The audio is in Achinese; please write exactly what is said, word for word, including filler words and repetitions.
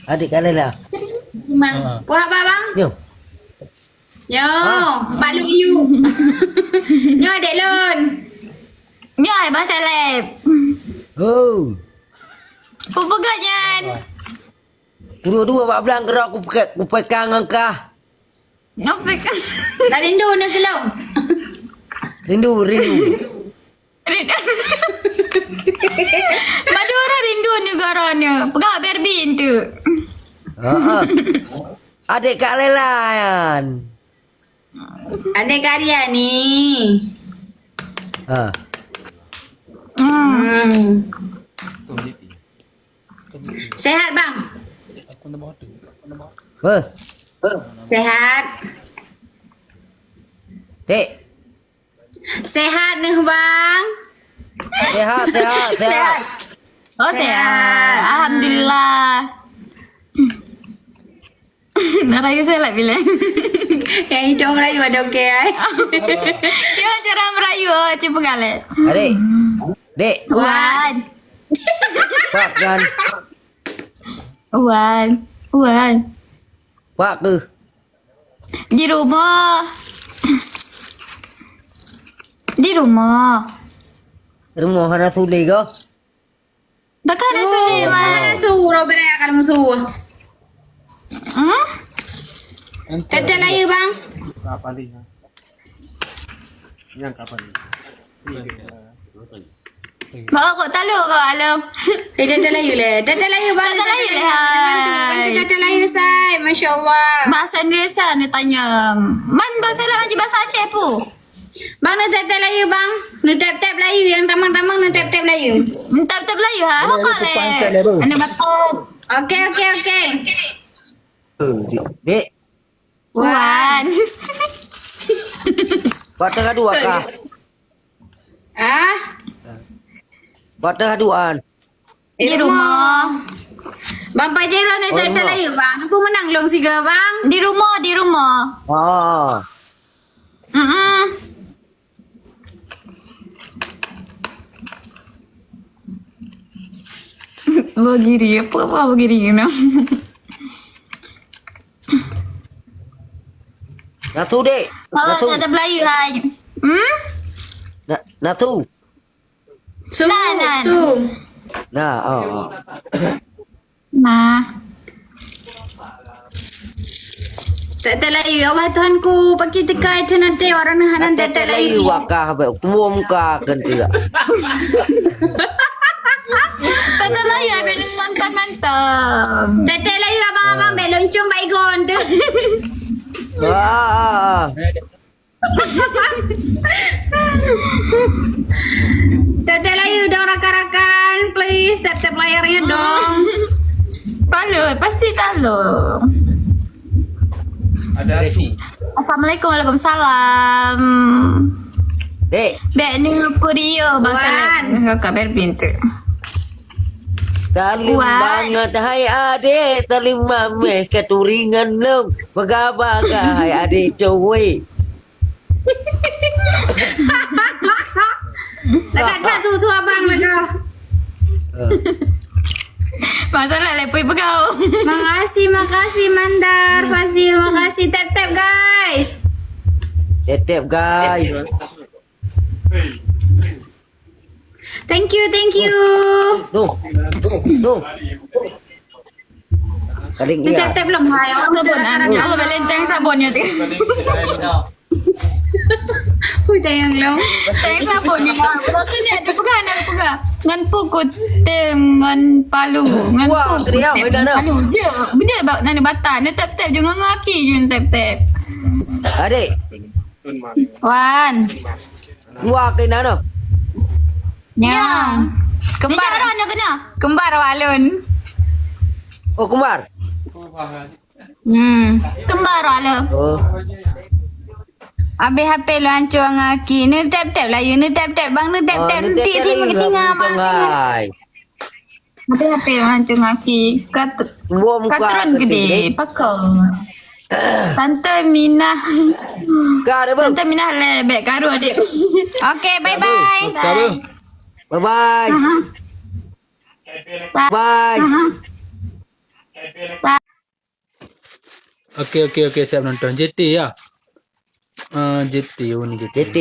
Adik Kak Lela. Memang. Ha. Puas haba, Bang? Nyoe. Nyoe, ha? Bak Luk Yu. Nyoe adik lôn. Nyoe hai Bang Saleb. Oh. Peue peugah nyan? Dua-dua bak blang keudroe kupeuka-, kupeuka ngon kah. Ngopek. Dah rindu ni gelom. Rindu, rindu. Rin-, Madura rindu negara ni. Peugah Barbie tu. Ha. Adik Kak Lela nyan. Adik Kak Riani. Ha. Hmm. Hmm. Sehat, Bang? Heh. Sehat. Dek. Sehat neuh, Bang? Sehat, sehat, sehat. Sehat. Oh, sehat. Sehat. Alhamdulillah. Nak rayu saya lah bila. Yang hidung rayu ada okey, ai. Dia cara merayu, oh, cuba kali. Adik. Dek. Wan. Pak kan. Wan. Wan. Pak ke? Di rumah. Di rumah. Rumah hana sule ke? Bakal ada sule, Wan. Hana su, Robert akan musuh. Hmm? Tete layu, Bang. Kapal ni. Yang kapal ni. Bawa kok talu kok alam. Eh, dah, dah lahir leh. Dah, dah lahir, Bang. Dah, dah lahir leh, hai. Dah, dah lahir, say. Masya Allah. Bahasa Indonesia ni tanya. Man bahasa Arab macam bahasa Aceh pu. Bang, ni tap-tap lahir, Bang. Ni tap-tap lahir. Yang tamang-tamang ni tap-tap lahir. Ni tap-tap lahir, ha? Hokok leh. Anak batuk. Okey, okey, okey. Eh, dek, dek. Wan. Wan. Buat tengah dua kah? Ah? Buat tengah dua an. Di rumah. Bang Pajero ni dah layu, Bang. Apa menang long siga, Bang? Di rumah, di rumah. Ah. Mm-mm. Bogiri, apa, apa bogiri ni? Natu, dek. Oh, natu. Tak ada Melayu, hai. Hmm? Na-, natu. Su, nah, nah. Su. Nah, oh, oh. Nah. Tak terlayu, ya Allah Tuhanku, pakai tekai tu nanti orang nak hana tak terlayu. Wakah, tua muka kan tu. Tak terlayu, habis nonton-nonton. Tak terlayu, abang-abang, belum cium baygon tu. Ah, ah, ah. Tap-tap layu dong rakan-rakan, please tap-tap layarnya dong. Talo, pasti talo. Ada asu. Assalamualaikum, waalaikumsalam. Dek. Bek ni kurio bahasa Wan. Kakak Berbin tu. Talim bangat hai adek, talim mameh katuringan lom. Bagah-bagah hai adek cowok. Dekat-dekat tu, tu abang lagak. Masalah lepui pegau. Makasih, makasih Mandar, Fazil, makasih tap-tap guys. Tap-tap guys. Thank you, thank you. Duh. Duh. Kadang dia. Tap-tap belum hai. Sabun, ah, ya Allah, Valentine sabun ya. Udah yang long. Thanks sabun ni lah. Bukan ni ada pegang, ada pegang. Ngan pukul tem, ngan palu, ngan pukul tem, ngan palu. Je, je bak nani batak, ni tap-tap je ngan aki je tap-tap. Adik. Wan. Dua ke nana? Nya. Kembar. Ni dah orang nya kena. Kembar awak lun. Oh, kembar. Hmm. Kembar awak lun. Oh. Habis H P lun hancur ngon aki. Ni tap-tap layu, ni tap-tap bang, ni tap-tap. Oh, ni nanti tap-tap singa, layu, singa, abang, bang, singa. Hai. Habis-habis macam aki. Kat-, katron gede, pakon. Tante Minah. Tante Minah lebek karu adik. Okey, bye-bye. Bye-bye. Bye. Bye. Bye. Oke, oke, oke, siap nonton. J T ya. Ah, J T, oh ni J T. J T.